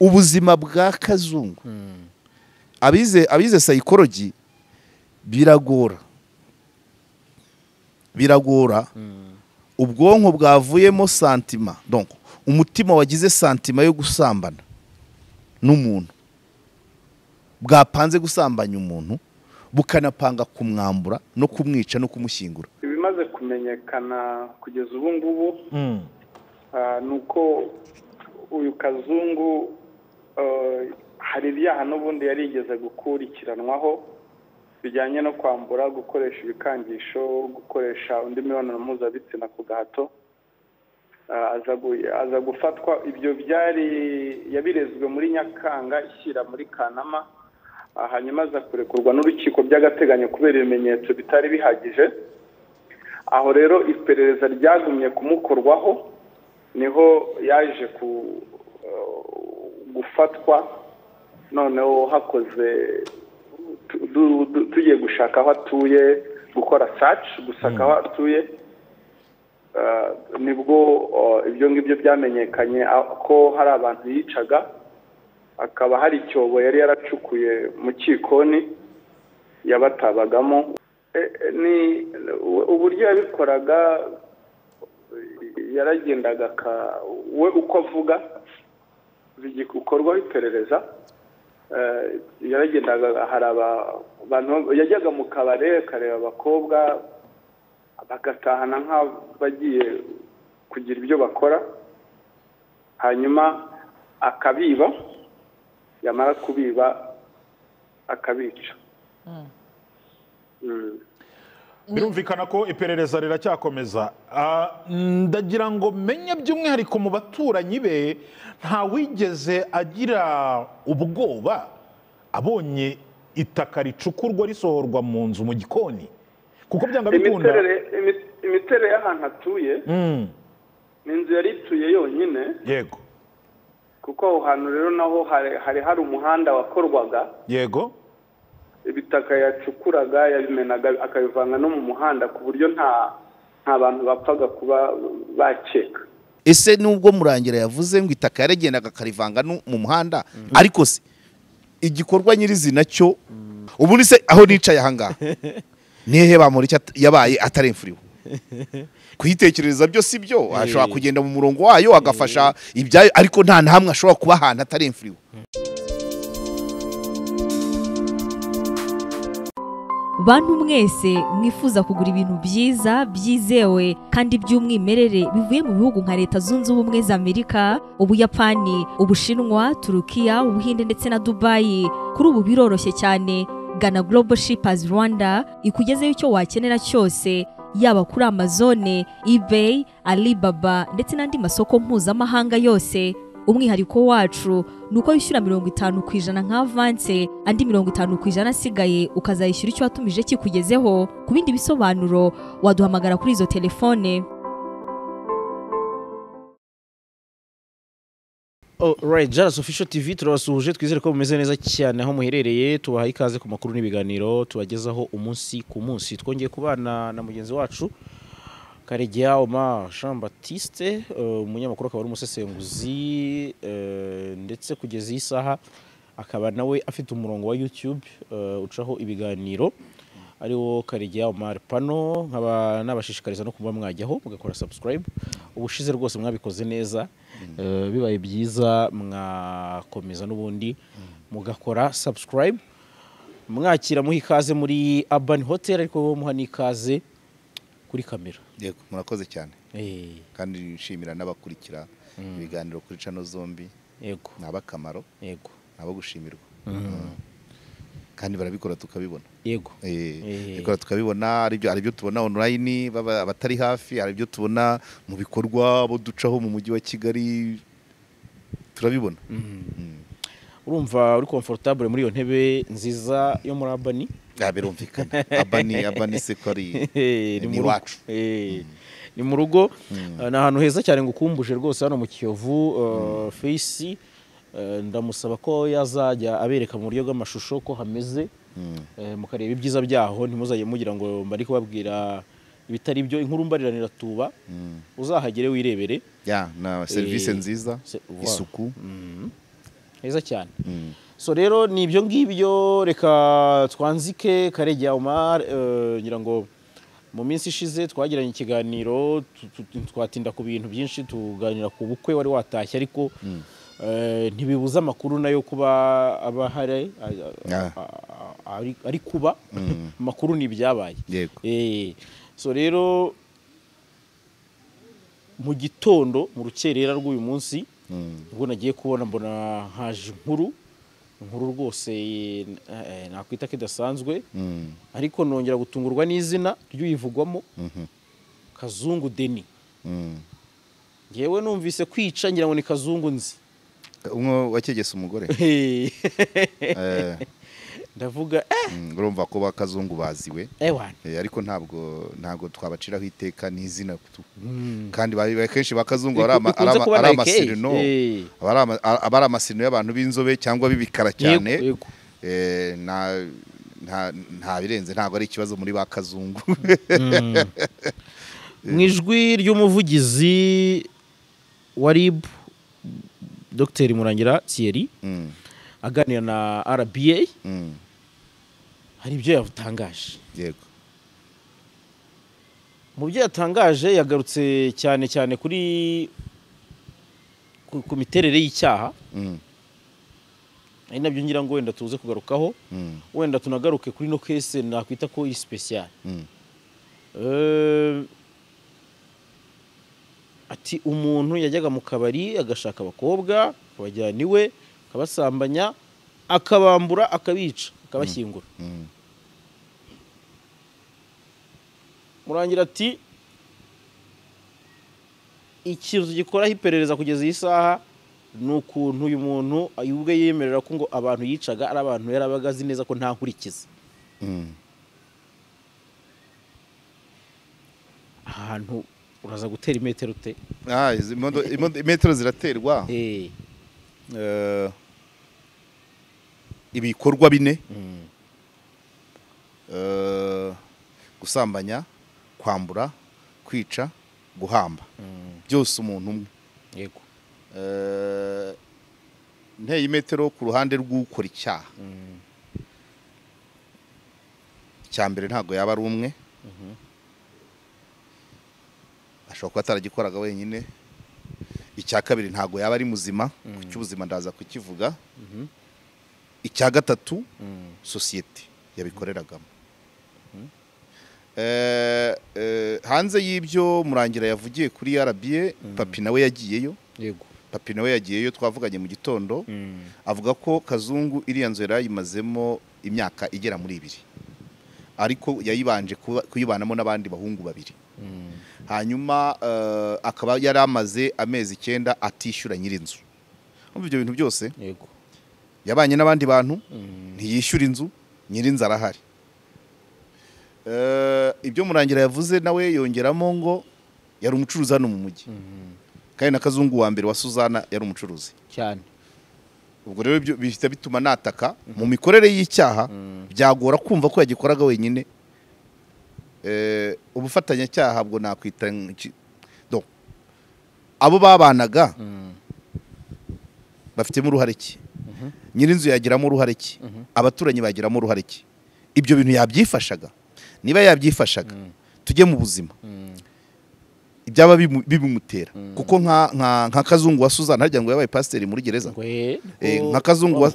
Ubuzima bwa Kazungu abize psychology biragora ubwonko bwavuyemo sentiment, donc umutima wagize sentiment yo gusambana n'umuntu, bwapanze gusambanya umuntu, bukanapanga kumwambura no kumwica no kumushyingura. Ibimaze kumenyekana kugeza ubu ngubu nuko uyu Kazungu hari ibyaha n'ubundi yarigeze gukurikiranwaho bijyanye no kwambura, gukoresha ibikangisho, gukoresha undi mibonano mpuzabitsina ku gahato, aza gufatwa. Ibyo byari yabirezwe muri Nyakanga ishyira muri Kanama, hanyuma aza kurekurwa n'urukiko by'agateganyo kubera ibimenyetso bitari bihagije. Aho rero iperereza ryagumye kumukorwaho, niho yaje gufatwa. Noneho hakoze tugiye gushaka aho atuye, gukora search, gusaka aho atuye, nibwo ibyo ngibyo byamenyekanye ko hari abantu yicaga, akaba hari icyobo yari yaracukuye mu kikoni yabatabagamo. Ni uburyo yabikoraga, yaragendaga we uko avuga bigikorwaho iperereza. Yaragendaga, hari abantu yajyaga mu kabare akareba abakobwa bagatahana nk'abagiye kugira ibyo bakora, hanyuma akabiba, yamara kubiba akabica. Birumvikana ko iperereza riracyakomeza. Ndagira ngo menye by'umwihariko mu baturanyi be nta wigeze agira ubwoba abonye itaka ricukurwa risohorwa mu nzu mu gikoni, kuko byanga bikunda imiterere y'ahantu atuye ni inzu yari ituye yonyine. Yego, kuko aho hantu rero naho hari umuhanda wakorwaga. Yego, ibitaka yacukuraga yabimenaga akabivanga no mu muhanda, ku buryo nta bantu bapfaga kuba bakeka. Ese nubwo Murangira yavuze ngo itaka yaragendaga akarivanga mu muhanda, ariko se igikorwa nyirizina cyo ubundi se aho nicaye ahangaha nihe bamuri yabaye ataremfuriwe kuyitekerereza byo si byo, ashobora kugenda mu murongo wayo agafasha ibyayo, ariko nta hamwe ashobora kuba ahantu ataremfuriwe. Bantu mwese mwifuza kugura ibintu byiza byizewe kandi by'umwimerere bivuye mu bihugu nka Leta Zunze Ubumwe za Amerika, Ubuyapani, Ubushinwa, Turukiya, Ubuhinde ndetse na Dubai, kuri ubu biroroshye cyane. Gana Global Shippers Rwanda ikugezeyo icyo wakenera cyose, yaba kuri Amazon, eBay, Alibaba ndetse n'andi masoko mpuzamahanga yose. Umwihariko wacu nuko wishyura 50% nka avance, andi 50% asigaye ukazayishyura icyo watumije kikugezeho. Ku bindi bisobanuro waduhamagara kuri izo telefone. Alright, Jalas Official TV turabasuhuje, twizere ko mumeze neza cyane aho muherereye. Tubaha ikaze ku makuru n'ibiganiro tubagezaho umunsi ku munsi. Twongeye kubana na mugenzi wacu Karegeya Omar Jean Baptiste, umunyamakuru akaba ari umusesenguzi, ndetse kugeza iyi saha akaba nawe afite umurongo wa YouTube ucaho ibiganiro ariwo Karegeya Omar Pano. Nkaba nabashishikariza no kuba mwajyaho mugakora subscribe. Ubushize rwose mwabikoze neza, bibaye byiza mwakomeza n'ubundi mugakora subscribe. Mwakira muha ikaze muri Urban Hotel, ariko muha n'ikaze kuri kamera. Yego, murakoze cyane. Kandi nshimira n'abakurikira ibiganiro kuri channel zombi. Yego, nabakamaro. Yego, nabo gushimirwa. Kandi barabikora tukabibona. Yego, bikora tukabibona, ari byo tubona online baba abatari hafi, ari byo tubona mu bikorwa bo ducaho mu mujyi wa Kigali, turabibona. Urumva uri comfortable muri iyo ntebe nziza yo muri Urban? Birumvikana. Urban se ko ari ni wacu. Ni mu rugo, ni ahantu heza cyane ngukumbuje rwose hano mu Kiyovu. Face ndamusaba ko yazajya abereka mu buryo bw'amashusho ko hameze, mukareba ibyiza byaho, ntimuzajye mugira ngo mbari kubabwira ibitari byo. Inkuru mbariranira tuba, uzahagere wirebere. Ya, na service nziza, isuku. Heza cyane. So rero ni ibyo ngibyo, reka twanzike Karegeya Omar. Ngira ngo mu minsi ishize twagiranye ikiganiro, twatinda ku bintu byinshi, tuganira ku bukwe wari watashye, ariko ntibibuza amakuru nayo kuba aba hari ari kuba amakuru ni ibyabaye. So rero mu gitondo mu rukerera rw'uyu munsi ubwo nagiye kubona mbona haje inkuru rwose nakwita ko idasanzwe, ariko nongera gutungurwa n'izina ry'uyivugwamo, Kazungu Denis. Ngewe numvise kwica ngira ngo ni Kazungu nzi, umwe wakegese umugore. Ndavuga urumva ko bakazungu baziwe, ariko ntabwo twabaciraho iteka n'izina, kandi kenshi bakazungu ari amasirino, abari amasirino y'abantu b'inzobe cyangwa b'ibikara cyane, nta birenze, ntabwo ari ikibazo muri bakazungu. Mu ijwi ry'umuvugizi wa RIB Dr Murangira Thierry aganira na RBA, hari ibyo yatangaje. Yego. Mu byo yatangaje yagarutse cyane cyane kuri ku miterere y'icyaha, ari nabyo ngira ngo wenda tuze kugarukaho, wenda tunagaruke kuri no case nakwita ko i special. Ati umuntu yajyaga mu kabari agashaka abakobwa akabajyana iwe, akabasambanya, akabambura, akabica, akabashyingura. Murangira ati ikintu gikoraho iperereza kugeza iyi saha ni ukuntu uyu muntu ubwe yemerera ko ngo abantu yicaga ari abantu yarabaga azi neza ko nta nkurikizi. Ahantu uraza gutera imetero ute? Imetero ziraterwa. Ibikorwa bine: gusambanya, kwambura, kwica, guhamba, byose umuntu umwe. Yego. Nteye imetero ku ruhande rw'ukora icyaha, icya mbere ntabwo yaba ari umwe, ashobora kuba ataragikoraga wenyine. Icya kabiri ntabwo yaba ari muzima, ku cy'ubuzima ndaza kukivuga. Icya gatatu sosiyete yabikoreragamo. Hanze y'ibyo Murangira yavugiye kuri RBA, Papi nawe yagiyeyo. Yego. Papi nawe yagiyeyo, twavuganye mu gitondo, avuga ko Kazungu iriya nzu yarayimazemo imyaka igera muri 2, ariko yayibanje kuyibanamo n'abandi bahungu 2. Hanyuma akaba yaramaze amezi 9 atishyura nyirinzu. Umva ibyo bintu byose. Yego. Yabanye n'abandi bantu, ntiyishyura inzu, nyirinzu arahari. Ibyo Murangira yavuze nawe yongeramo ngo yari umucuruzi hano mu mujyi, kandi na Kazungu wa mbere wa Suzana yari umucuruzi cyane. Ubwo rero ibyo bihita bituma nataka mu mikorere y'icyaha, byagora kumva ko yagikoraga wenyine. Ubufatanyacyaha bwo nakwita abo babanaga bafitemo uruhare ki? Nyirinzu yagiramo uruhare ki? Abaturanyi bagiramo uruhare ki? Ibyo bintu yabyifashaga. Niba yabyifashaga, tujye mu buzima, ibyaba bibimutera, kuko nka Kazungu wa Suzana harya ngo yabaye pasiteri muri gereza. Nka Kazungu wa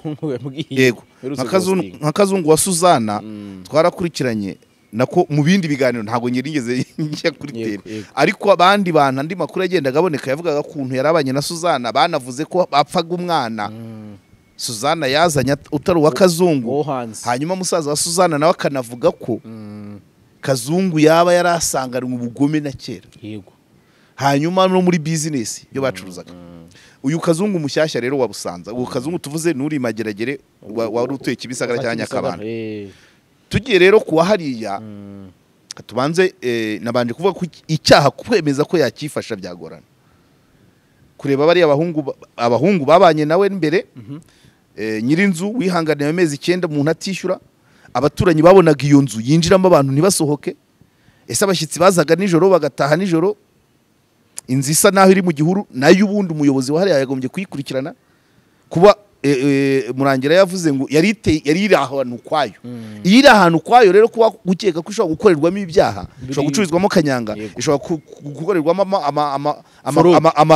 yego, nka Kazungu wa Suzana twarakurikiranye nako mu bindi biganiro, ntago nyirigeze njya kuri tele, ariko abandi bantu andi makuru yagendaga aboneka yavugaga kuntu yarabanye na Suzana, banavuze ko bapfaga umwana Suzana yazanye utari uwa Kazungu. Hanyuma musaza wa Suzana nawe akanavuga ko Kazungu yaba yarasanganwe ubugome na kera. Yego. Hanyuma no muri business yo bacuruzaga. Uyu Kazungu mushyashya rero wa Busanza, uwo Kazungu tuvuze nuri Mageragere wari utuye Kimisagara cya Nyakabanda. Tugiye rero kuwa hariya, tubanze nabanje kuvuga ko icyaha kwemeza ko yakifasha byagorana. Kureba bari abahungu babanye nawe mbere, nyirinzu wihanganiye amezi 9 umuntu atishyura, abaturanyi babonaga iyo nzu yinjiramo abantu ntibasohoke, ese abashyitsi bazaga nijoro bagataha nijoro, inzu isa naho iri mu gihuru, nayo ubundi umuyobozi wa hariya yagombye kuyikurikirana. Kuba Murangira yavuze ngo yari iri ahantu kwayo. Iyo iri ahantu kwayo rero kuba gukeka ko ishobora gukorerwamo ibyaha, ishobora gucururizwamo kanyanga, ishobora gukorerwamo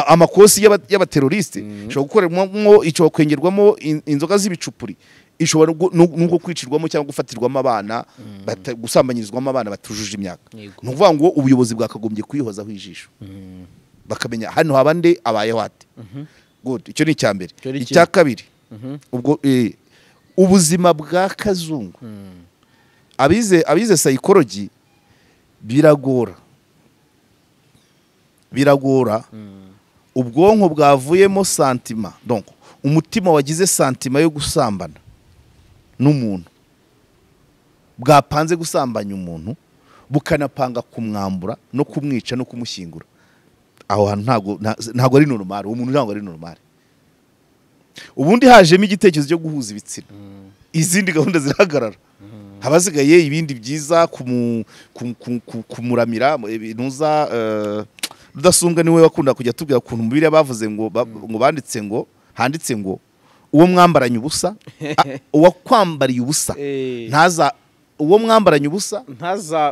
amakosi y'abateroriste, ishobora gukorerwamo, ishobora kwengerwamo inzoga z'ibicupuri, ishobora nuko kwicirwamo cyangwa gufatirwamo abana, gusambanyirizwamo abana batujuje imyaka. Ni ukuvuga ngo ubuyobozi bwakagombye kuyihozaho ijisho, bakamenya hano haba nde, abayeho ate. Good, icyo ni icya mbere. Icya kabiri, ubwo ubuzima bwa Kazungu, abize psychology biragora ubwonko bwavuyemo santima, donc umutima wagize santima yo gusambana n'umuntu, bwapanze gusambanya umuntu, bukanapanga kumwambura no kumwica no kumushyingura. Aho hantu ntago ari normal, uwo muntu ntago ari normal. Ubundi hajemo igitekerezo cyo guhuza ibitsina, izindi gahunda zirahagarara, habasigaye ibindi byiza kumuramira ibintuza. Rudasumbwa niwe wakunda kujya tubwira ukuntu mubiri bavuze ngo banditse ngo handitse ngo uwo mwambaranye ubusa, uwo kwambariye ubusa ntaza, uwo mwambaranye ubusa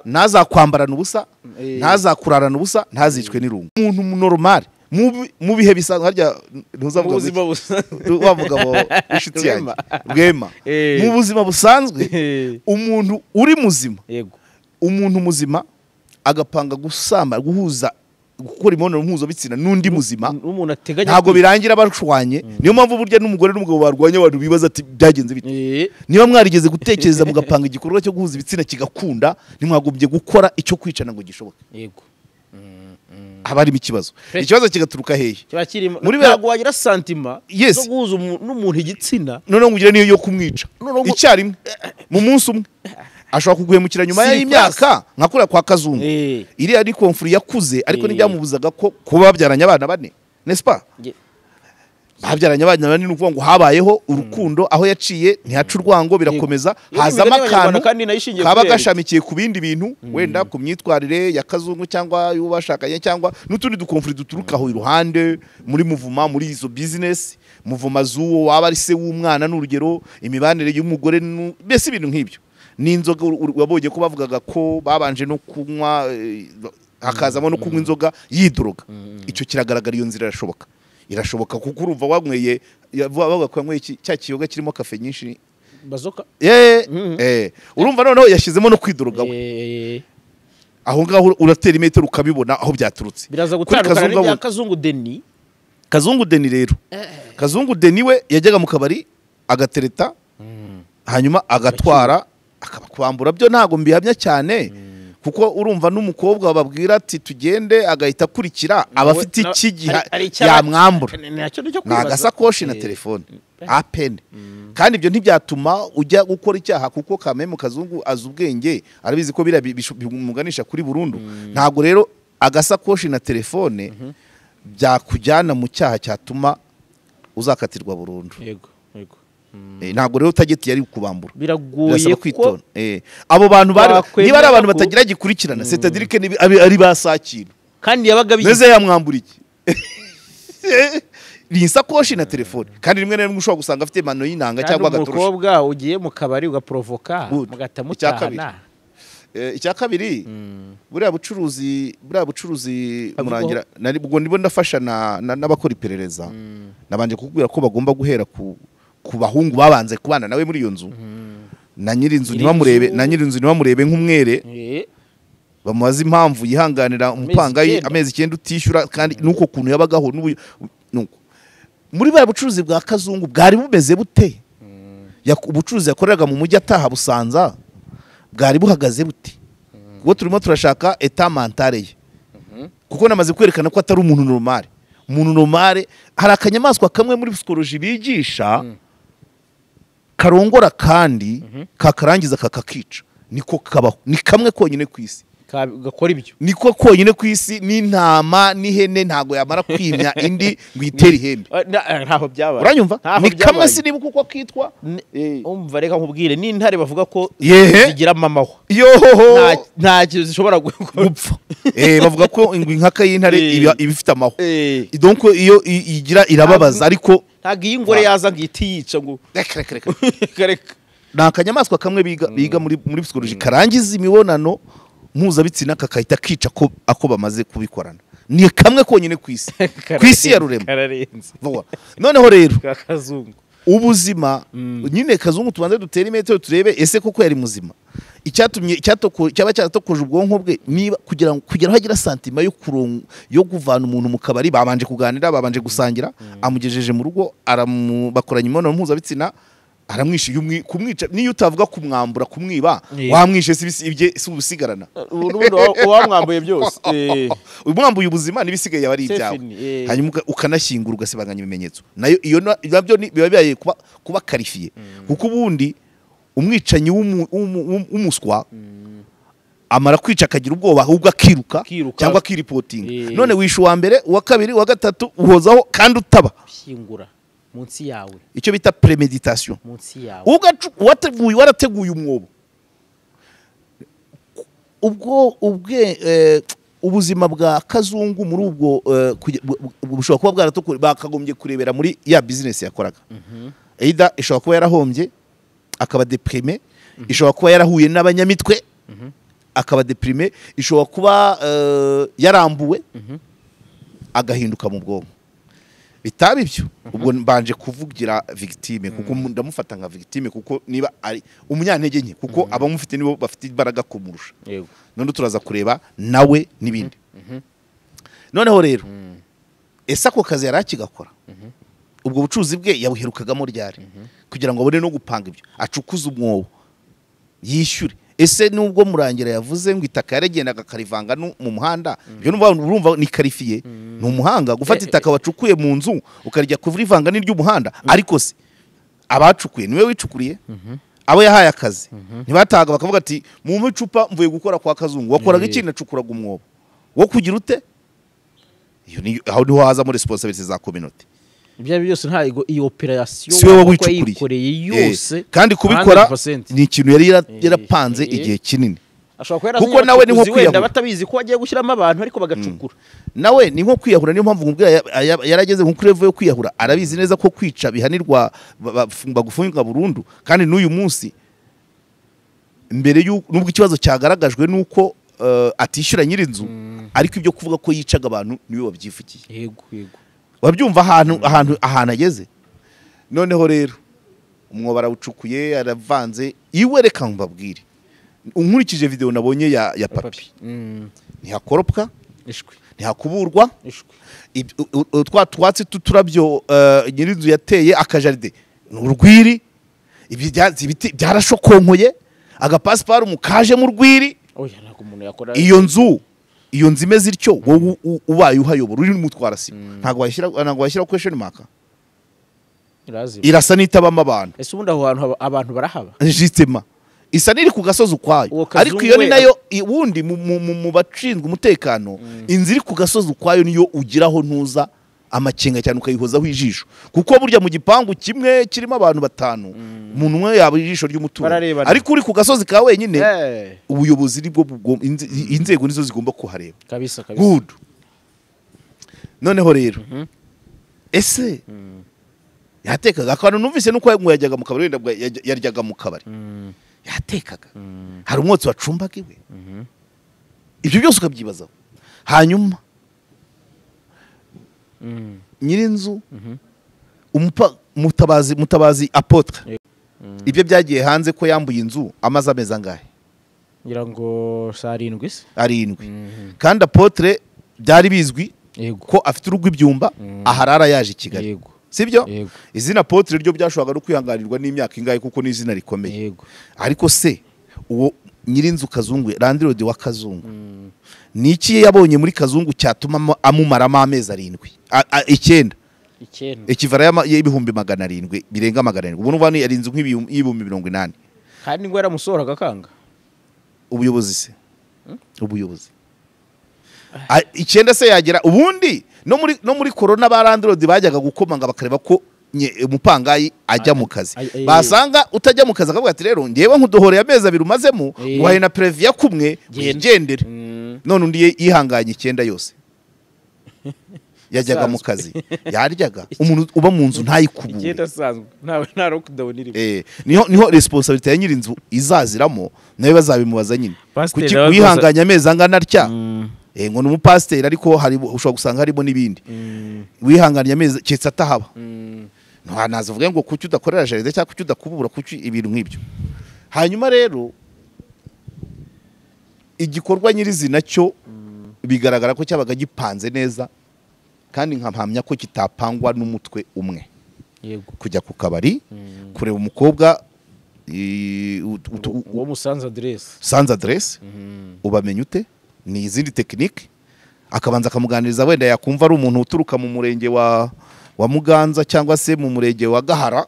ntazakwambarana ubusa, ntazakurarana ubusa, ntazicwe n'irungu. Umuntu normal mu bihe bisanzwe, harya ntuzavuga wa mugabo w'inshuti yanjye Rwema, mu buzima busanzwe umuntu uri muzima, umuntu muzima agapanga gusamba, guhuza, gukora imibonano mpuzabitsina n'undi muzima, ntabwo birangira bashwanye. Niyo mpamvu burya n'umugore n'umugabo barwanya, abantu bibaza ati byagenze bite. Niba mwarigeze gutekereza mugapanga igikorwa cyo guhuza ibitsina kigakunda, ntimwagombye gukora icyo kwicana ngo gishoboke. Yego, haba harimo ikibazo. Ikibazo kigaturuka hehe? Muri ntabwo wagira santima zo guhuza n'umuntu igitsina, noneho ngo ugire niyo yo kumwica icyarimwe mu munsi umwe. Ashobora kuguhemukira nyuma y'imyaka nka kuriya kwa Kazungu. Iriya ari konfuri yakuze, ariko ntibyamubuzaga ko kuba babyaranye abana bane, n'est-ce pas? Babyaranye abana bane, ni ukuvuga ngo habayeho urukundo, aho yaciye ntihaca urwango, birakomeza, hazamo akantu kaba gashamikiye ku bindi bintu, wenda ku myitwarire ya Kazungu cyangwa y'ubashakanye, cyangwa n'utundi dukonfuri duturuka aho iruhande muri muvuma, muri izo business, muvuma z'uwo waba ari se w'umwana n'urugero, imibanire y'umugore, mbese ibintu nk'ibyo. N'inzoga wabonye ko bavugaga ko babanje no kunywa, hakazamo no kunywa inzoga yidroga. Icyo kiragaragara, iyo nzira irashoboka, irashoboka kuko urumva wanyweye, bavuga ko yanyweye cya kiyoga kirimo kafe nyinshi, bazoka. Urumva noneho yashyizemo no kwidroga we. Aho ngaho uratera imetero ukabibona aho byaturutse. Biraza gutandukana n'ibya Kazungu Deni. Kazungu Deni rero, Kazungu Deni we yajyaga mu kabari agatereta, hanyuma agatwara, akabambura. Byo ntago mbihamya cyane, kuko urumva n'umukobwa babwira ati tugende, agahita akurikira, aba afite iki gihe yamwambura, ni agasakoshi na telefone apene. Kandi ibyo ntibyatuma ujya gukora icyaha, kuko kameme Kazungu azi ubwenge, arabizi ko biriya bimuganisha kuri burundu. Ntago rero agasakoshi na telefone byakujyana mu cyaha cyatuma uzakatirwa burundu. Yego, yego. Ntabwo rero utageti yari kubambura, biragoye ko abo bantu bari, niba ari abantu batagira gikurikirana, c'est-à-dire que ari basakira kandi yabaga neze yamwambura iki ni isakoshi na telefone. Kandi rimwe na rimwe ushobora gusanga afite mano y'inanga cyangwa agatorosho. Umukobwa ugiye mu kabari ugaprovoka mugata mutahana. Icya kabiri, buriya bucuruzi Murangira, ubwo ndibwo ndafasha n'abakora iperereza, nabanje kukubwira ko bagomba guhera ku bahungu babanze kubana nawe muri iyo nzu, na nyirinzu ntibamurebe, na nyirinzu ntibamurebe nk'umwere, bamubaza impamvu yihanganira umupangayi amezi 9 utishyura, kandi nuko kuntu yabagaho nuko muri buriya bucuruzi bwa Kazungu bwari bumeze bute? Ubucuruzi yakoreraga mu mujyi ataha Busanza bwari buhagaze bute? Kuko turimo turashaka etat mentale ye, kuko namaze kwerekana ko atari umuntu normal. Umuntu normal, hari akanyamaswa kamwe muri psychologie bigisha karongora kandi kakarangiza kakakica, niko kabaho, ni kamwe konyine ku isi gakora ibyo, niko konyine ku isi. N'intama n'ihene ntago yamara kwimya indi ngo itere ihembe, ntaho byabaye. Uranyumva? Ni kamwe sinibuka uko kitwa. Umva reka nkubwire, n'intare bavuga ko zigira amamahwa, nta kintu zishobora gupfa. Bavuga ko inkaka y'intare iba ifite amahwa, donc iyo igira irababaza, ariko Ntabwo iyi ngore yaza ngo ihite yica ngo Reka reka reka. Reka. Ni akanyamaswa kamwe biga muri psychology karangiza imibonano mpuzabitsina kakahita kica ko ako bamaze kubikorana. Ni kamwe konyine ku isi. Ku isi ya rurema. Kararenze. Noneho rero ka Kazungu. Ubuzima nyine Kazungu tubanze dutere imetero turebe ese koko yari muzima. Icyatumye cyaba cyaratokoje ubwonko bwe niba kugira ngo kugera aho agira santima yo kuvana umuntu mu kabari, babanje kuganira, babanje gusangira, amugejeje mu rugo, bakoranye imibonano mpuzabitsina, aramwishe. Kumwica niyo utavuga kumwambura, kumwiba, wamwishe si ibye si ubusigarana. Uwamwambuye byose. Umwambuye ubuzima n'ibisigaye yaba ari ibyawe. Hanyuma ukanashyingura ugasibanganya ibimenyetso. Nayo iyo nabyo biba bibaye kuba qualifié. Kuko ubundi umwicanyi w'umuswa amara kwica akagira ubwoba ahubwo akiruka cyangwa akiripotinga. None wishe uwa mbere, uwa kabiri, uwa gatatu, uhozaho kandi utaba. Shyingura munsi yawe. Icyo bita premeditation. Munsi yawe. Ugacu warateguye umwobo. Ubwo ubwe ubuzima bwa Kazungu muri ubwo bushobora kuba bwaratokore bakagombye kurebera muri ya business yakoraga. Either ishobora kuba yarahombye akaba déprimé, ishobora kuba yarahuye n'abanyamitwe akaba déprimé, ishobora kuba yarambuwe agahinduka mu bwonko. Bitaba ibyo ubwo mbanje kuvugira victime kuko ndamufata nka victime kuko niba ari umunyantege nke kuko abamufite nibo bafite imbaraga kumurusha. Yego. None turaza kureba nawe n'ibindi. Noneho rero ese ako kazi yari akigakora? Ubwo bucuruzi bwe yabuherukagamo ryari kugira ngo abone no gupanga ibyo acukuze umwobo yishyure? Ese nubwo Murangira yavuze ngo itaka yaragendaga akarivanga mu muhanda, ibyo urumva ni qualifié, ni umuhanga gufata itaka wacukuye mu nzu ukarijya kurivanga n'iry'umuhanda. Ariko se abacukuye niwe wicukuriye? Abo yahaye akazi ntibataga bakavuga ati mu icupa mvuye gukora kwa Kazungu, wakoraga iki? Nacukuraga umwobo wo kugira ute? Iyo ni aho niho haza muri responsibility za community. Ibyo byose ntago iyo operation wayikoreye yose, kandi kubikora ni ikintu yari yarapanze igihe kinini. Kuko nawe ni nko kwiyahura, batabizi ko agiye gushyiramo abantu ariko bagacukura. Nawe ni nko kwiyahura, niyo mpamvu nkubwira yarageze nko kuri level yo kwiyahura, arabizi neza ko kwica bihanirwa bagufunga burundu. Kandi n'uyu munsi mbere nubwo ikibazo cyagaragajwe nuko atishyura nyirinzu, ariko ibyo kuvuga ko yicaga abantu niwe wabyivugiye. Yego yego. Wabyumva ahantu ageze. Noneho rero umwobo arawucukuye aravanze iwe. Reka mbabwire, unkurikije video nabonye ya papi, ntihakoropwa, ntihakuburwa, twa twatsi tuturabyo nyirinzu yateye akajaride ni urwiri, ibiti byarashokonkoye, agapasiparumu kaje mu rwiri. Iyo nzu imeze ityo, wowe ubaye uhayobora uri mutwara sima, ntabwo washyira question mark. Irasa n'itabamo abantu. Ese ubundi aho hantu abantu barahaba? Justement isa niri ku gasozi ukwayo, ariko iyo ni nayo ubundi mu bashinzwe umutekano, inzu iri ku gasozi ukwayo niyo ugiraho ntuza amakenga cyane ukayihozaho ijisho, kuko burya mu gipangu kimwe kirimo abantu batanu umuntu umwe yaba ijisho ry'umuturanyi, ariko uri ku gasozi ka wenyine ubuyobozi nibwo inzego nizo zigomba kuhareba kabisa kabisa. Good. Noneho rero ese yatekaga akantu numvise nuko yajyaga mu kabari, wenda yaryaga mu kabari, yatekaga hari umwotsi wacumbaga iwe, ibyo byose ukabyibazaho. Hanyuma nyirinzu mutabazi apotre, ibyo byagiye hanze ko yambuye inzu amaze amezi angahe? Ngira ngo 7 se 7. Kandi apotre byari bizwi ko afite urugo ibyumba aharara yaje i Kigali, sibyo? Izina apotre ryo byashoboraga no kwihanganirwa n'imyaka ingahe kuko ni izina rikomeye. Ariko se uwo nyirinzu Kazungu, landlord wa Kazungu, niki yabonye muri Kazungu cyatuma amumaramo amezi 7 9 ikivara y'ibihumbi 700 birenga 700? Ubu nuva ni yarinze nk'ibihumbi 80. Kandi ngo yaramusohoraga kanga ubuyobozi se ubuyobozi 9 se yagera ubundi no muri corona ba landlord bajyaga gukomanga bakareba ko umupangayi ajya mu kazi, basanga utajya mu kazi akavuga ati rero ngewe nkudohoreye amezi 2 umazemo nguhaye na previa kumwe wigendere. None undi yihanganye 9 yose. Yajyaga mu kazi, yaryaga. Umuntu uba mu nzu ntayikubure. Icyenda asanzwe nta lockdown irimo. Niho responsibility ya nyiri inzu izaziramo, nawe bazabimubaza nyine. Kuki wihanganya amezi angana atya? Ngo ni umupasiteri ariko hari ushobora gusanga harimo n'ibindi. Wihanganye amezi keretse atahaba. Ntanaza uvuge ngo kuki udakorera jaride cyangwa kuki udakubura, kuki ibintu nk'ibyo. Hanyuma rero igikorwa nyirizina cyo bigaragara ko cyabaga gipanze neza, kandi nkampamya ko kitapangwa n'umutwe umwe. Yego. Kujya ku kabari kureba umukobwa uwo musanze adresse. Sanze adresse ubamenya ute? Ni izindi technique. Akabanza akamuganiriza, wenda yakumva ari umuntu uturuka mu murenge wa Muganza cyangwa se mu murenge wa Gahara,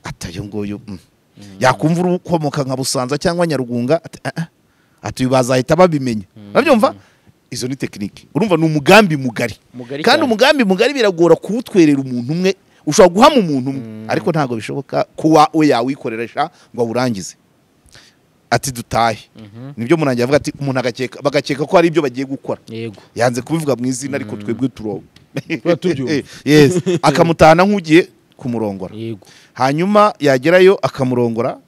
atayo ngoyo. Yakumva urukomoka nka Busanza cyangwa Nyarugunga, ati bazahita babimenya. Urabyumva? Izo ni technique. Urumva ni umugambi mugari. Kandi umugambi mugari biragora kuwutwerera umuntu umwe. Ushobora guhama umuntu umwe, ariko ntago bishoboka kuwa we yawikoreresha ngo awurangize. Ati dutahe. Nibyo Murangira avuga ati umuntu agakeka, bagakeka ko ari ibyo bagiye gukora. Yego. Yanze kubivuga mu izina ariko twebwe turoba. Yes. Akamutahana nk'ugiye kumurongora. Yego. Hanyuma yagerayo akamurongora,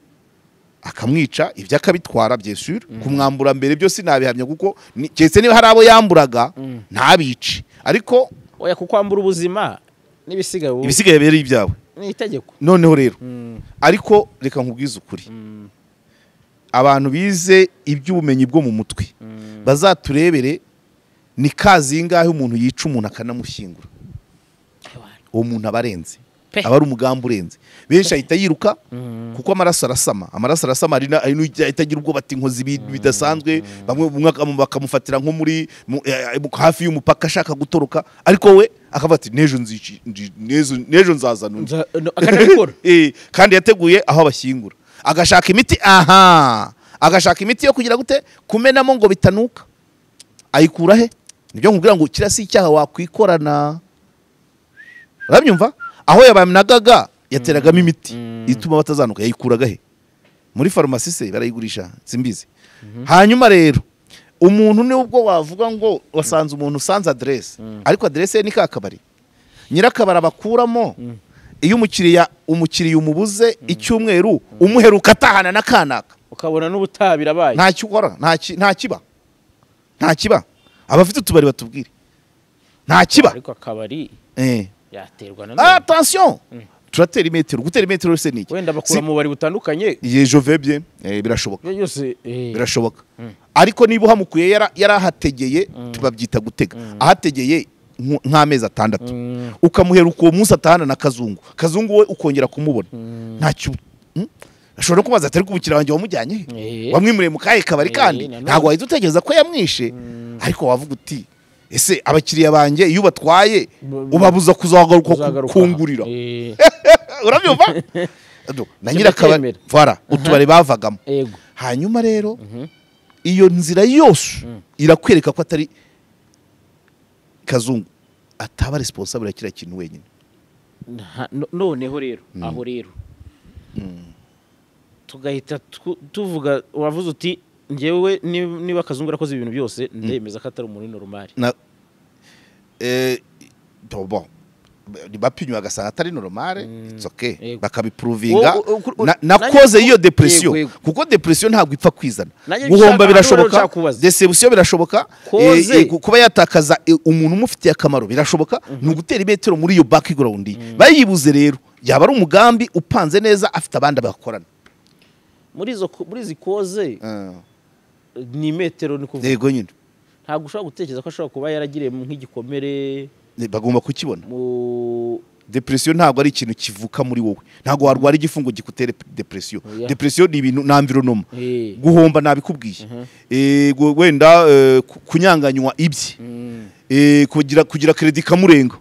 akamwica, ibyo akabitwara bien sûr. Kumwambura mbere byo sinabihamya kuko keretse niba hari abo yamburaga ntabice. Ariko oya, kukwambura ubuzima n'ibisigaye ibisigaye biri ibyawe. Ni itegeko. Noneho rero ariko reka nkubwize ukuri. Abantu bize iby'ubumenyi bwo mu mutwe bazaturebere ni kazingahe umuntu yica umuntu akanamushyingura. Uwo muntu abarenze, aba ari umugambi urenze. Benshi ahita yiruka kuko amaraso arasama, amaraso arasama ari ahita agira ubwoba ati nkoze ibintu bidasanzwe. Bamwe bakamufatira nko muri hafi y'umupaka ashaka gutoroka, ariko we akavuga ati nejo nzici, nejo nzazana undi. Akanabikora. Kandi yateguye aho abashyingura, agashaka imiti, aha agashaka imiti yo kugira gute kumenamo ngo bitanuka. Ayikura he? Nibyo nkubwira ngo kira si icyaha wakwikorana. Urabyumva? Aho yabanagaga yateragamo imiti ituma batazanuka, yayikuraga he? Muri farumasi se barayigurisha, simbizi. Hanyuma rero umuntu nubwo wavuga ngo wasanze umuntu usanze adresse, ariko adresse ni kakabari. Nyirakabara bakuramo iyo umukiriya umubuze icyumweru umuheruka atahana na kanaka, ukabona n'ubutabira baye nta cyo ukora, nta kiba. Nta kiba. Abafite utubari batubwire. Nta kiba. Ariko akabari yaterwa na attention. Turatera imetero, gutera imetero se niki? Wenda bakura mu bari butandukanye. Ye je vais bien. Birashoboka. Byose birashoboka. Ariko niba uhamukuye yarahategeye tubabyita gutega. Ahategeye nk'amezi 6. Ukamuheruka uwo munsi atahana na Kazungu. Kazungu we ukongera kumubona. Ntacyo ashobora kubaza atari kubukira wanjye wamujyanye he? Wamwimuriye mu kahe kabari kandi ntago wahita utekereza ko yamwishe, ariko wavuga uti ese abakiriya banjye iyo batwaye ubabuza kuzagaruka kungurira. Urabyumva? Na nyirakabari vara utubari bavagamo. Hanyuma rero iyo nzira yose irakwereka ko atari Kazungu ataba responsable ya kiriya kintu wenyine. Noneho rero aho rero tugahita tuvuga, wavuze uti njyewe niba Kazungu arakoze ibintu byose ndemeza ko atari umuntu normal. Bon, bapinywa agasanga atari normal, it's okay, bakabiprovinga. Nakoze iyo depression, kuko depression ntabwo ipfa kwizana. Guhomba birashoboka, deception birashoboka, kuba yatakaza umuntu umufitiye akamaro birashoboka. Ni ugutera imetero muri iyo background. Bayibuze rero yaba ari umugambi upanze neza, afite abandi bakorana muri izo muri zikoze ni metero ni kuvuga. Yego nyine ntabwo ushobora gutekereza ko ashobora kuba yaragiriye nk'igikomere, bagomba kukibona. Depression ntabwo ari ikintu kivuka muri wowe, ntabwo warwara igifungo gikutere depression. Depression ni ibintu na environment. Guhomba nabikubwiye, wenda kunyanganywa ibye, kugira credit kamurenga,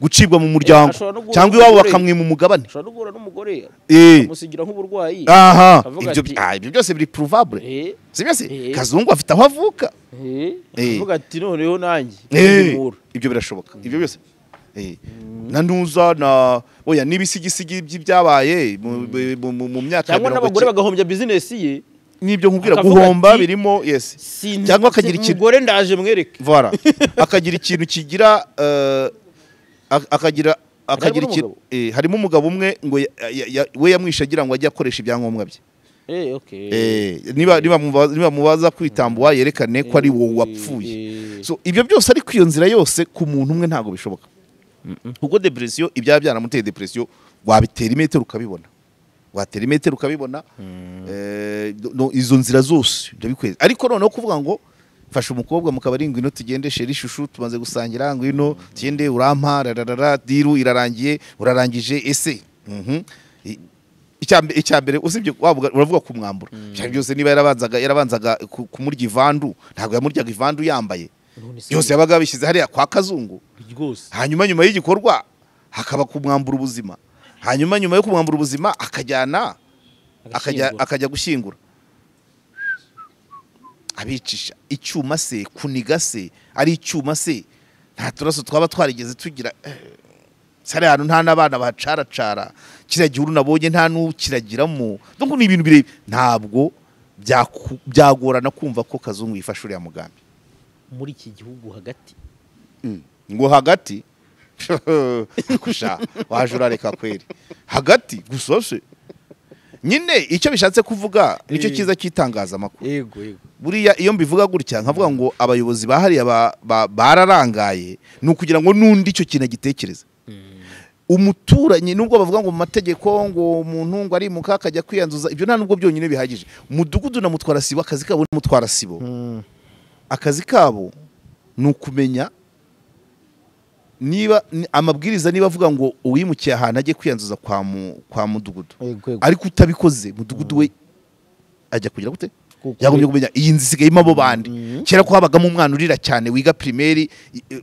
gucibwa mu muryango cyangwa iwabo bakamwima umugabane, ashobora no guhura n'umugore amusigira nk'uburwayi. Aha, ibyo byose biri provable. Si byose Kazungu afite aho avuka, avuga ati noneho nanjye ibyo birashoboka, ibyo byose na ntuza na oya n'ibisigisigi by'ibyabaye mu myaka cyangwa n'abagore bagahombya business ye. Nibyo nkubwira, guhomba birimo, yes, cyangwa akagira ikintu, umugore ndaje mwereke, voilà, akagira ikintu kigira akagira ikintu. Harimo umugabo umwe ngo we yamwishe agira ngo ajye akoresha ibyangombwa bye. Niba mubaza kwitambuwa yerekane ko ari wowe wapfuye. So ibyo byose, ariko iyo nzira yose ku muntu umwe ntago bishoboka, kuko depression ibyaba byaramuteye depression wabitera imetero ukabibona, watera imetero ukabibona. Izo nzira zose ndabikweza. Ariko noneho kuvuga ngo fasha umukobwa mukabari ngwino tugende sheri shushu, tumaze gusangira, ngwino tugende urampa rararara, diru irarangiye, urarangije ese. Icyambere usibye uravuga kumwambura byose, niba yarabanzaga kumurya ivandu, ntabwo yamuryaga ivandu yambaye byose, yabaga bishyize hariya kwa Kazungu. Hanyuma nyuma y'igikorwa hakaba kumwambura ubuzima, hanyuma nyuma yo kumwambura ubuzima akajyana akajya gushyingura, abicisha icyuma se, kuniga se, ari icyuma se, nta turaso twaba twarigeze tugira sare hano, nta nabana bacaracara kiriya gihuru nabonye nta n'ukiragiramo. Donc ni ibintu birebe, ntabwo byagorana kumva ko Kazungu yifashe uriya mugambi muri iki gihugu hagati. Ngo hagati kusha waje urareka kweri hagati gusose nyine. Icyo bishatse kuvuga nicyo cyiza cy'itangazamakuru. Yego yego, buriya iyo mbivuga gutya nkavuga ngo abayobozi bahariya bararangaye, ni ukugira ngo nundi icyo kintu agitekereza. Umuturanyi nubwo bavuga ngo mu mategeko ngo umuntu ngo arimuka akajya kwiyanduza, ibyo nta nubwo byonyine bihagije. Mudugudu na mutwara sibo, akazi kabo ni mutwara sibo, akazi kabo ni ukumenya niba amabwiriza, niba avuga ngo uwimukiye ahantu ajye kwiyanduza kwa mudugudu, ariko utabikoze mudugudu we ajya kugira gute? Yagombye kumenya iyi nzu isigaye abo bandi. Kera ko habagamo umwana urira cyane wiga primaire,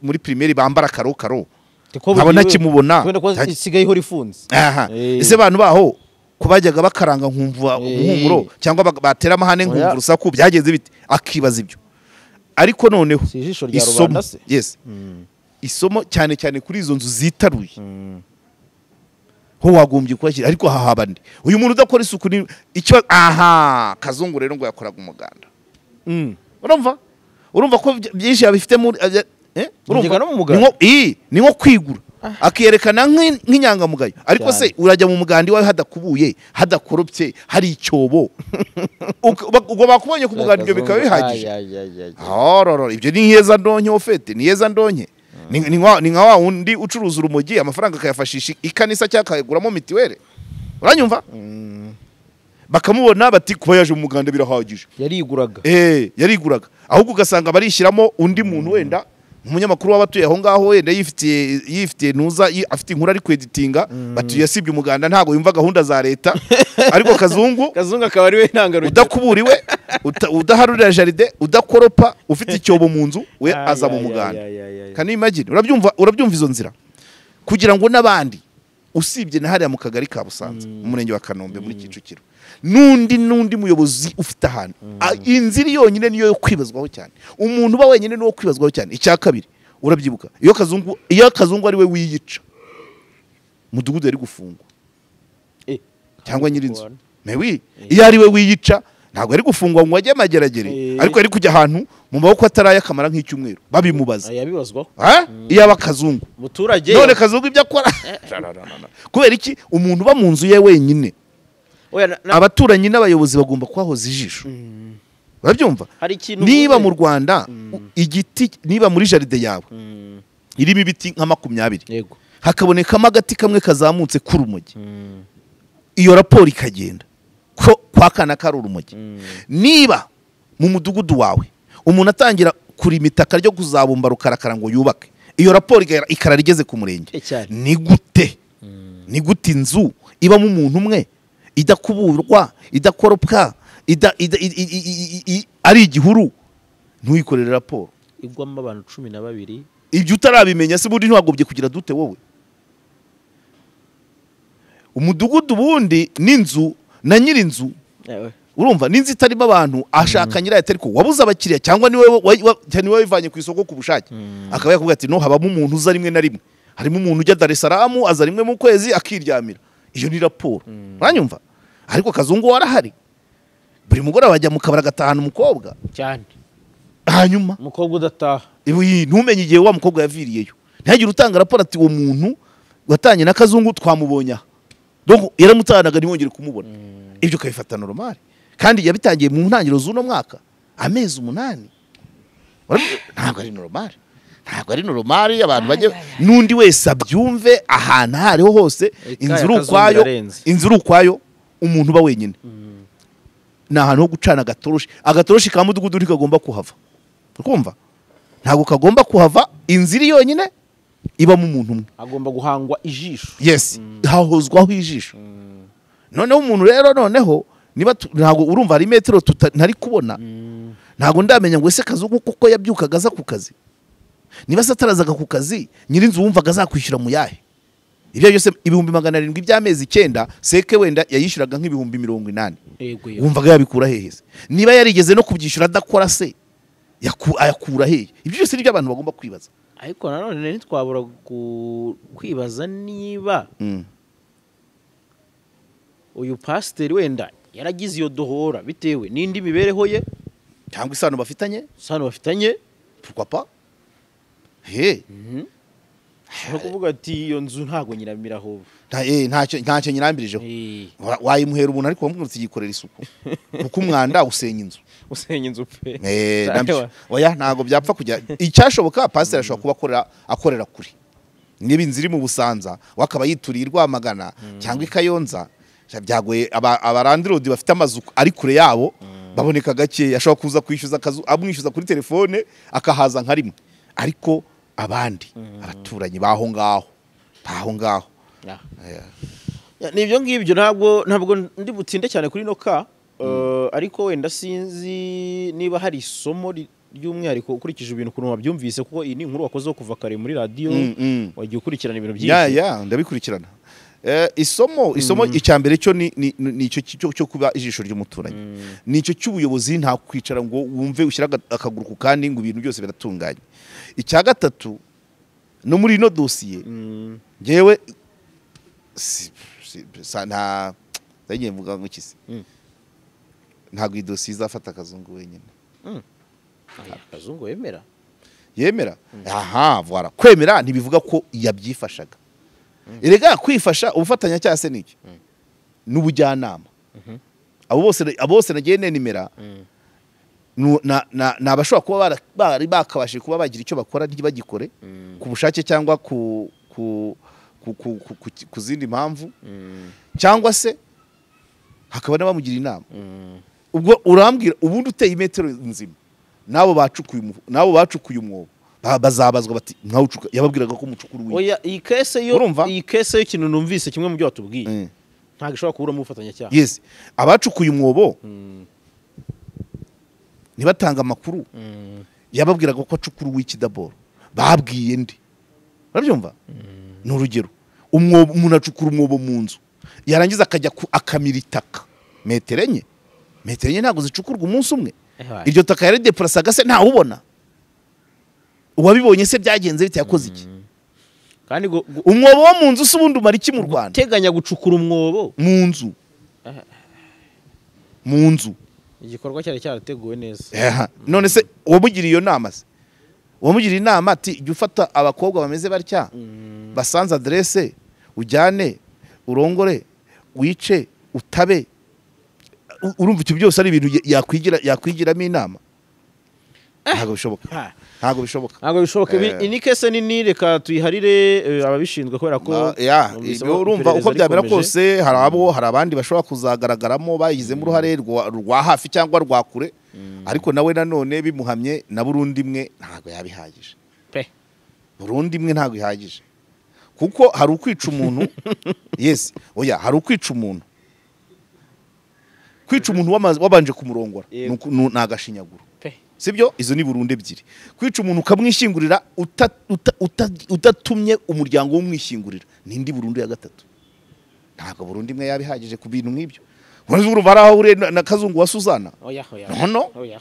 muri primaire bambara karo karo, nkabona kimubona isigaye ihora ifunze. Aha, ese abantu baho kubajyaga bakaranga nkumva umuhumuro cyangwa batera amahane nkumva urusaku, byagenze bite? Akibaza ibyo. Ariko noneho isomo, yes, isomo cyane cyane kuri izo nzu zitaruye ho wagombye kubashyira, ariko hahabande uyu muntu udakora isuku ni icyo. Aha Kazungu rero ngo yakoraga umuganda. Urumva ko byinshi yabifite muri ni nko kwigura akiyerekana nk'inyangamugayo, ariko se urajya mu muganda iwawe hadakubuye, hadakoropye, hari icyobo, ubwo bakubonye ku muganda ibyo bikaba bihagije. Ibyo ni heza ndonke ofete, ni heza ndonke. Ni nka wa wundi ucuruza urumogi amafaranga akayafashisha ikanisa cyangwa akayaguramo mitiwere, uranyumva? Bakamubona bati kuba yaje mu muganda birahagije, yariguraga. Yariguraga. Ahubwo ugasanga barishyiramo undi muntu wenda umunyamakuru w'abatuye aho ngaho, wenda yifitiye ntuza, afite inkuru ari kweditinga, batuye yasibye umuganda ntago yumva gahunda za leta. Ariko Kazungu akaba ari we ntangarugero, udakuburiwe, udaharurira jaride, udakoropa, ufite icyobo mu nzu, we aza mu muganda. Can you imagine? Urabyumva izo nzira kugira ngo n'abandi usibye na hariya mu kagari ka Busanza, mu murenge wa Kanombe muri Kicukiro, n'undi muyobozi ufite ahantu, inzira yonyine niyo yo kwibazwaho cyane, umuntu uba wenyine niwo kwibazwaho cyane. Icya kabiri urabyibuka, iyo Kazungu ari we wiyica, mudugudu yari gufungwa cyangwa nyirinzu. Mais iyo ari we wiyica ntabwo ari gufungwa ngo ajye amageragere, ariko ari kujya ahantu mu maboko atarayakamara nk'icyumweru babimubaza. Yabibazwaho iyo aba Kazungu muturage. None Kazungu ibyo akora kubera iki? Umuntu uba mu nzu ye wenyine, abaturanyi n'abayobozi bagomba kuhahoza ijisho. Urabyumva? Niba mu Rwanda igiti, niba muri jaride yawe irimo ibiti nka 20, hakabonekamo agati kamwe kazamutse k'urumogi, iyo raporo ikagenda ko kwa kana kari urumogi. Niba mu mudugudu wawe umuntu atangira kurima itaka ryo kuzabumba rukarakara ngo yubake, iyo raporo ikarara igeze ku murenge. Ni gute? Ni gute inzu ibamo umuntu umwe idakuburwa, idakoropwa, ari igihuru, ntuyikorere raporo igwamo abantu 12? Ibyo utarabimenya se bundi ntiwagobye kugira dute wowe? Umudugudu bundi n'inzu na nyirinzu, urumva n'inzu itarimo abantu ashaka nyirayo, ariko wabuze abakiriya cyangwa niwe wivanye ku isoko ku bushake, akaba yakubwira ati no habamo umuntu uza rimwe na rimwe, harimo umuntu ujya Dar es Salaam aza rimwe mu kwezi akiryamira. Iyo ni raporo, uranyumva? Ariko Kazungu warahari. Buri mugoroba bajya mu kabari agatahana umukobwa cyane. Hanyuma umukobwa udataha, ntumenye igihe wa mukobwa yaviriyeyo, ntihagire utanga raporo ati uwo muntu watanye na Kazungu twamubonye aha. Donc yaramutahanaga ntiwongere kumubona. Ibyo ukabifata normal, kandi yabitangiye mu ntangiriro z'uno mwaka, amezi 8. Ntabwo ari normal, ntabwo ari normal. Abantu bajye n'undi wese abyumve ahantu aho ariho hose, inzu iri ukwayo, inzu iri ukwayo, umuntu uba wenyine ni ahantu ho gucana agatoroshi. Agatoroshi ka mudugudu ntikagomba kuhava, urumva? Ntabwo kagomba kuhava. Inzu iri yonyine ibamo umuntu umwe, agomba guhangwa ijisho. Yes, hahozwaho ijisho. Noneho umuntu rero, noneho niba ntabwo urumva hari metero ntari kubona, ntabwo ndamenya ngo ese Kazungu kuko yabyukaga aza ku kazi, niba se atarazaga ku kazi, nyirinzu wumvaga azakwishyura mu yahe? Ibyo byose 700,000 by'amezi 9, seke wenda yayishyuraga nk'ibihumbi 80. Wumvaga yabikura hehe se? Niba yarigeze no kubyishyura adakora se, ayakura hehe? Ibyo byose nibyo abantu bagomba kwibaza. Ariko nanone ntitwabura kwibaza niba uyu pasiteri wenda yaragize iyo dohora bitewe n'indi mibereho ye cyangwa isano bafitanye, pourquoi pas? He, no kuvuga ati iyo nzu ntago nyiramiraho, ntacyo nyirambirijeho. Wayimuhera umuntu ariko wamwumvise yikorera isuku, kuko umwanda usenya inzu, usenya inzu pe. Oya, ntago byapfa kujya. Icyashoboka pasiteri ashobora kuba akorera kure, niba inzu iri mu Busanza wakaba yituriye Rwamagana cyangwa i Kayonza, byagoye. Abarandirodi bafite amazu ari kure yabo baboneka gake, ashobora kuza kwishyuza akazu amwishyuza kuri telefone akahaza nka rimwe, ariko abandi abaturanyi baho ngaho Nibyo ngibyo, ntabwo ndi butinde cyane kuri noka, ariko wenda sinzi niba hari isomo ry'umwihariko ukurikije ibintu ukuntu wabyumvise, kuko iyi ni inkuru wakoze kuva kare muri radio, wagiye ukurikirana ibintu byinshi. Ya ndabikurikirana. Isomo icyambere cyo ni icyo cyo kuba ijisho ry'umuturanyi, ni icyo cy'ubuyobozi, nta kwicara ngo wumve ushyira akaguru ku kandi ngo ibintu byose biratunganye. Icya gatatu no muri ino dosiye, ngewe nta ndagiye mvuga ngo iki se, ntabwo iyi dosiye izafata Kazungu wenyine. Kazungu yemera yemera, aha voilà. Kwemera ntibivuga ko yabyifashaga. Erega kwifasha ubufatanya cyase niki n'ubujyanama. Abo bose nagiye nenimera na abashobora kuba bari bakabashije kuba bagira icyo bakora ntibagikore ku bushake cyangwa ku ku zindi mpamvu, cyangwa se hakaba n'abamugira inama. Ubwo urambwira ubundi uteye imetero nzima, nabo bacukuye umwobo bazabazwa bati nkawucuka, yababwiraga ko mucukura uwi. Oya, iyi case yo, iyi case yo kintu numvise kimwe mu byo watubwiye, ntabwo ishobora kubura mu bufatanya cyaha. Yes, abacukuye umwobo nibatanga amakuru, yababwiraga ko acukura uw'ikidaboro, babwiye ndi, urabyumva? Ni urugero, umwobo, umuntu acukura umwobo mu nzu, yarangiza akajya akamira itaka metero enye ntabwo zicukurwa umunsi umwe. Iryo taka yari deplasaga se ntawubona? Uwabibonye se byagenze bite, yakoze iki? Kandi umwobo wo mu nzu se ubundi umara iki mu Rwanda? Teganya gucukura umwobo mu nzu, mu nzu igikorwa cyari cyarateguwe neza. None se uwamugiriye iyo nama se, uwamugiriye inama ati jya ufata abakobwa bameze batya, basanze adresse, ujyane urongore, wice, utabe, urumva ibyo byose ari ibintu yakwigiramo inama? Ntabwo bishoboka, ntabwo bishoboka, ntabwo bishoboka. Ini kese nini, reka tuyiharire ababishinzwe, kubera ko urumva uko byamera kose hari abo, hari abandi bashobora kuzagaragaramo bayigizemo uruhare rwa hafi cyangwa rwa kure, ariko nawe nanone bimuhamye na Burundi imwe ntabwo yabihagije pe. Burundi imwe ntabwo ihagije, kuko hari ukwica umuntu. Yes, oya, hari ukwica umuntu, kwica umuntu wabanje kumurongora ni agashinyaguro, sibyo? Izo ni burundu ebyiri. Kwica umuntu ukamwishyingurira utatumye umuryango w'umwishyingurira ni indi burundu ya gatatu. Ntabwo burundu imwe yabihagije ku bintu nk'ibyo. Urumva ari aho uri na Kazungu wa Suzana? Oya, oya. No, oya.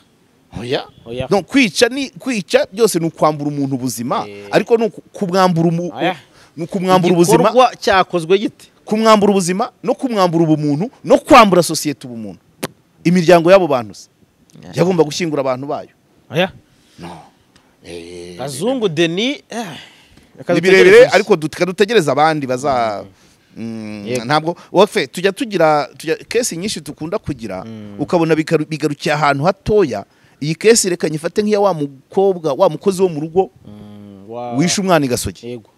Oya. No, kwica ni kwica byose ni ukwambura umuntu ubuzima, ariko no kumwambura ni kumwambura ubuzima. Igikorwa cyakozwe gite? Kumwambura ubuzima no kumwambura ubumuntu no kwambura societe ubumuntu. Imiryango y'abo bantu se yagomba gushyingura abantu bayo. Oya. No. Kazungu Denis ni birebire, ariko dutegereza abandi baza. Ntabwo wafe tujya tugira case nyinshi dukunda kugira, ukabona bigarukiye ahantu hatoya. Iyi case reka nyifate nk'iya wa mukobwa wa mukozi wo mu rugo wishe umwana igasogi. Yego.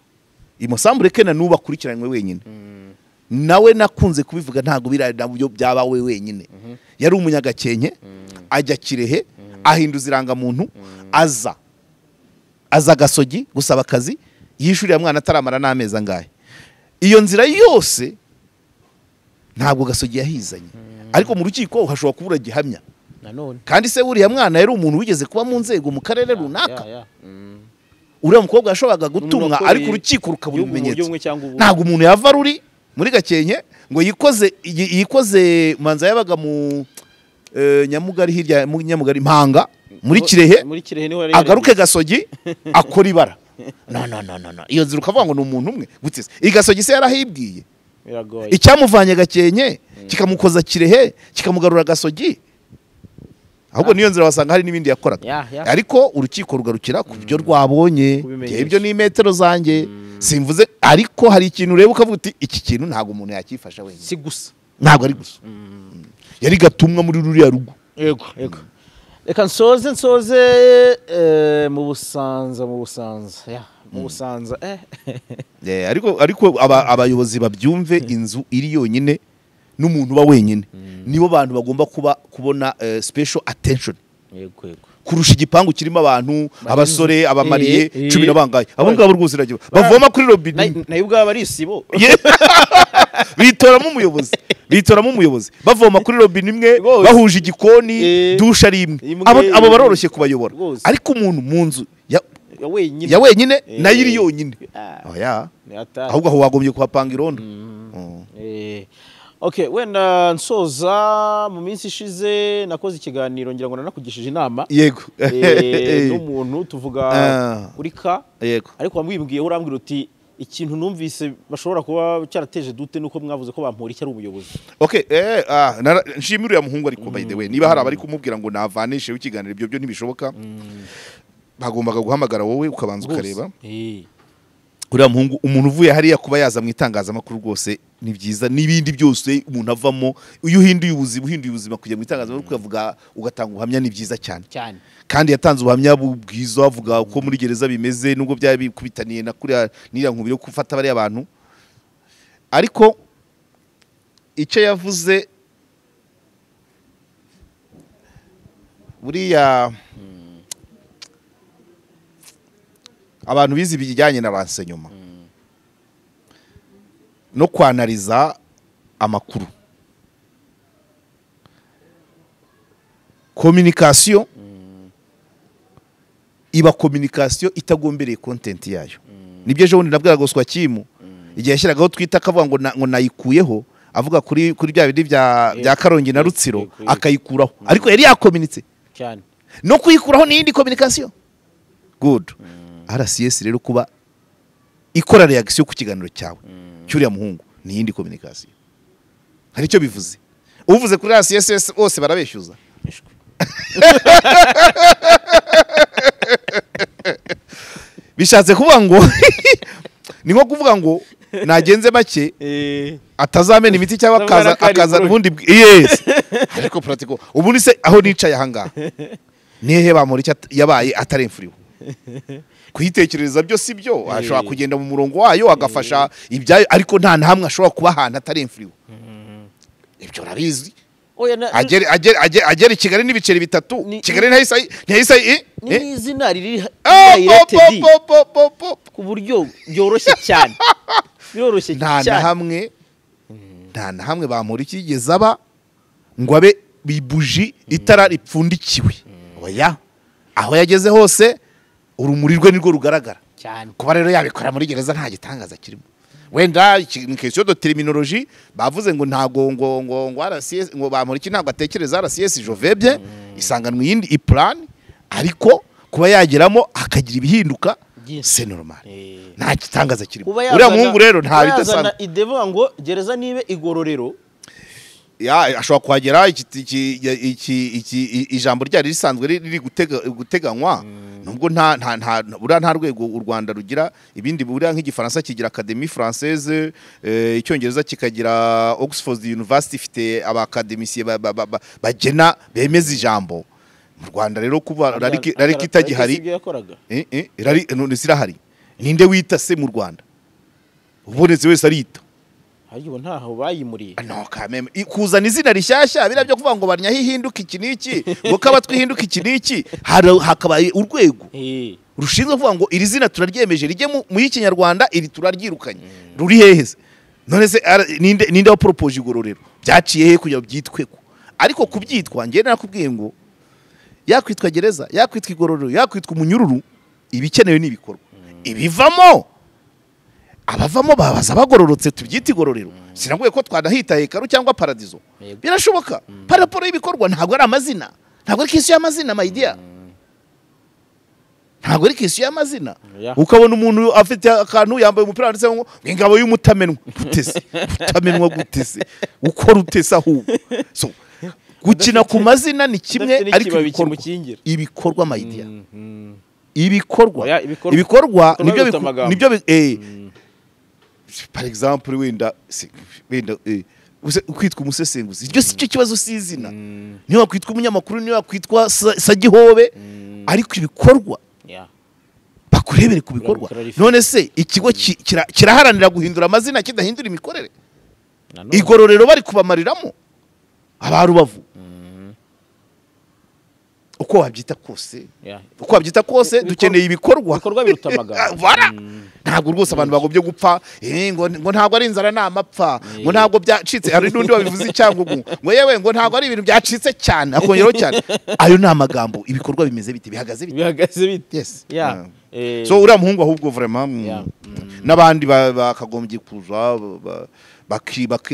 Imusambu reke na nuba akurikiranywe wenyine. Nawe nakunze kubivuga, ntabwo bira nabyo byaba we wenyine. Yari umunyagakenke, ajya Kirehe, ahinduza irangamuntu, aza Gasogi gusaba akazi, yishuriye mwana ataramara n'amezi angahe. Iyo nzira yose ntabwo Gasogi yahizanye. Ariko mu rukiko hashobora kubura gihamya. Nanone kandi se uriya mwana yari umuntu wigeze kuba mu nzego mu karere runaka. Uriya mukobwa yashoboraga gutumwa, ariko urukiko rukabura ibimenyetso. Ntabwo umuntu yava ruri muri Gakenke ngo yikoze manza yabaga mu Nyamugari, hirya mu Nyamugari Mpanga muri Kirehe, agaruke Gasogi akora ibara. No no no no no, iyo nzira ukavuga ngo ni umuntu umwe gutse. Igasogi se yarahibwiye, biragoye. Icyamuvanye Gakenke kikamukoza Kirehe kikamugarura Gasogi, ahubwo niyo nzira wasanga hari n'ibindi yakoraga. Ariko urukiko rugarukira ku byo rwabonye. Ibyo ni metero zanjye simvuze, ariko hari ikintu ureba ukavuga uti iki kintu ntabwo umuntu yakifasha wenyine. Si gusa, ntabwo ari gusa, yari gatumwa muri ruriya rugo. Yego yego. Reka nsoze mu Busanza, mu Busanza. Ariko abayobozi babyumve, inzu iri yonyine n'umuntu uba wenyine nibo bantu bagomba kuba kubona special attention. Yego yego. Kurusha igipangu kirimo abantu abasore abamariye 10 na bangaye. Abo ngabo rwose iragiye bavoma kuri robine, nayo ubwabo ari isibo. Bitoramo umuyobozi, bavoma kuri robine imwe, bahuje igikoni, dusha ari imwe. Abo baroroshye kubayobora. Ariko umuntu mu nzu ya wenyine nayo iri yonyine, oya, ahubwo aho wagombye kuhapanga irondo. Okay, wenda nsoza, mu minsi ishize nakoze ikiganiro ngira ngo nanakugishije inama. Yego. N'umuntu tuvuga kuri ka. Yego. Ariko wamwibwiye urambwira uti ikintu numvise bashobora kuba cyarateje dute nuko mwavuze ko bampora icyo ari umuyobozi. Okay, nshimira uriya muhungu ariko by the way, niba hari abari kumubwira ngo navanishe ikiganiro, ibyo byo ntibishoboka. Bagombaga guhamagara wowe ukabanza ukareba. Uriya muhungu, umuntu uvuye hariya kuba yaza mu itangazamakuru rwose ni byiza, n'ibindi byose umuntu avamo, iyo uhinduye ubuzima, uhinduye ubuzima kujya mu itangazamakuru ukavuga ugatanga ubuhamya ni byiza cyane. Kandi yatanze ubuhamya bwiza avuga uko muri gereza bimeze, nubwo byari bikubitaniye na kuriya n'iriya nkubiri yo gufata bariya bantu. Ariko icyo yavuze buriya abantu bize ibijyanye na renseignement no kwanariza amakuru, communication iba communication itagombereye content yayo. Nibyo ejo bundi nabwiraga Oswakimu igihe yashyiragaho twita akavuga ngo nayikuyeho, avuga kuri bya bindi bya Karongi na Rutsiro, akayikuraho, ariko yari yakominitse cyane. No kuyikuraho ni indi communication. Good. RCS rero kuba ikora reaction ku kiganiro cyawe cyuriya muhungu ni indi communication. Hari icyo bivuze. Uvuze kuri RCS bose barabeshyuza. Bishatse kuvuga ngo ni nko kuvuga ngo nagenze make atazamena imiti cyangwa akaza ubundi. Yes. Ariko pratico ubundi se aho nicaye ahangaha nihe bamuri yabaye ataremfuriwe. Kuyitekereza byo si byo, ashobora kugenda mu murongo wayo agafasha ibyayo, ariko nta hamwe ashobora kuba ahantu ataremfuriwe. Ibyo urabizi. Agera Kigali n'ibiceri bitatu. Kigali ntahise ni izina riri rated ku buryo byoroshye cyane. Biroroshye cyane. Nta na hamwe bamuri kigeze aba ngo abe bibuji itara ripfundikiwe. Oya, aho yageze hose urumuri rwe nirwo rugaragara cyane. Kuba rero yabikora muri gereza nta gitangaza kirimo. Wenda ni question de terminologie, bavuze ngo ntago ngo RCS ngo bamuriki ntabwo atekereza RCS Jovebye isanganwe yindi iplan, ariko kuba yageramo akagira ibihinduka c'est normal. Nta gitangaza kirimo. Uriya muhungu rero nta bidasanzwe. Idevuga ngo gereza nibe igororero. Ya, ashobora kuhagera iki ijambo ryari risanzwe riri guteganywa, nubwo nta nta nta buriya nta rwego u Rwanda rugira ibindi. Buriya nk'Igifaransa kigira Académie Française, Icyongereza kikagira Oxford University, ifite abakademisiye bagena, bemeza ijambo. Mu Rwanda rero kuba RALC itagihari. Ibyo yakoraga. None zirahari? Ninde wita se mu Rwanda? Ubonetse wese arita. Harya ubu ntaho bayimuriye? No kameme. Kuzana izina rishyashya, biriya byo kuvuga ngo barnyaho ihinduka iki n'iki, ngo kaba twihinduka iki n'iki, hakabaye urwego rushinzwe kuvuga ngo iri zina turaryemeje rijye mu y'Ikinyarwanda, iri turaryirukanye. Ruri hehe se? None se ninde waporopoje igororero? Byaciye hehe kugira ngo byitwe ko? Ariko kubyitwa, njye nakubwiye ngo yakwitwa gereza, yakwitwa igororero, yakwitwa umunyururu, ibikenewe ni ibikorwa. Ibivamo, abavamo babaza bagororotse, tubyite igororero. Sinaguye ko twanahita hekaru cyangwa paradizo. Birashoboka par rapport y'ibikorwa. Ntabwo ari amazina, ntabwo ari question y'amazina, my dear, ntabwo ari question y'amazina. Ukabona umuntu afite akantu, yambaye umupira wanditseho ngo ingabo y'umutamenwa. Gutese utamenwa? Gutese ukora utese? Ahubwo so gukina ku mazina ni kimwe, Udafite ariko n'ikibabi ibikorwa, kimukingira. ibikorwa, my dear, ibikorwa. Oya, ibikorwa. Ibikorwa Ibikorwa nibyo biruta amagambo. Nibyo par exemple wenda wenda kwitwa umusesenguzi, iryo si cyo kibazo, si izina. Niyo wakwitwa umunyamakuru, niyo wakwitwa Sagihobe, ariko ibikorwa, bakurebere ku bikorwa. Clarify. None se ikigo kiraharanira guhindura amazina kidahindura imikorere? Nanone. Igororero bari kubamariramo aba Rubavu, uko wabyita kose, uko wabyita kose, dukeneye ibikorwa. Ibikorwa biruta amagambo. Voilà. Ntabwo rwose abantu bagombye gupfa ngo ntabwo ari inzara, ni amapfa, ngo ntabwo byacitse. Hari n'undi wabivuze i Cyangugu ngo yewe, ngo ntabwo ari ibintu byacitse cyane, akongeraho cyane. Ayo ni amagambo. Ibikorwa bimeze bite? Bihagaze bite? Bihagaze bite? Yes. So uriya muhungu ahubwo vraiment, n'abandi bakagombye kuza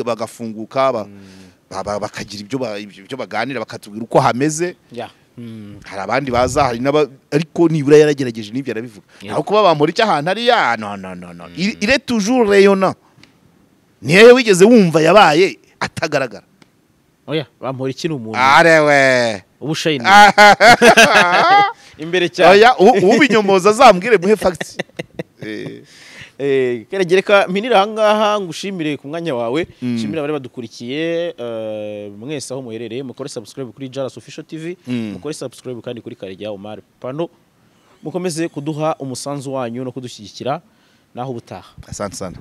bagafunguka, bakagira ibyo baganira, bakatubwira uko hameze. Hari abandi baza, hari n'aba, ariko nibura yaragerageje n'ibyo arabivuga. Aho kuba bamura icyo ahantu ari ya no no no no, il est toujours rayonnant. Niyo wigeze wumva yabaye atagaragara? Oya, bampora iki, ni umuntu Arewe. Ubu shine imbere cyane. Oya, ubinyomoza azambwire muhe facts. Reka mpinire ahangaha, ngushimire ku mwanya wawe, nshimire abari badukurikiye mwese aho muherereye. Mukore subscribe kuri Jaras Official TV, mukore subscribe kandi kuri Karegeya Omar Pano. Mukomeze kuduha umusanzu wanyu no kudushyigikira. Naho ubutaha. Asante sana.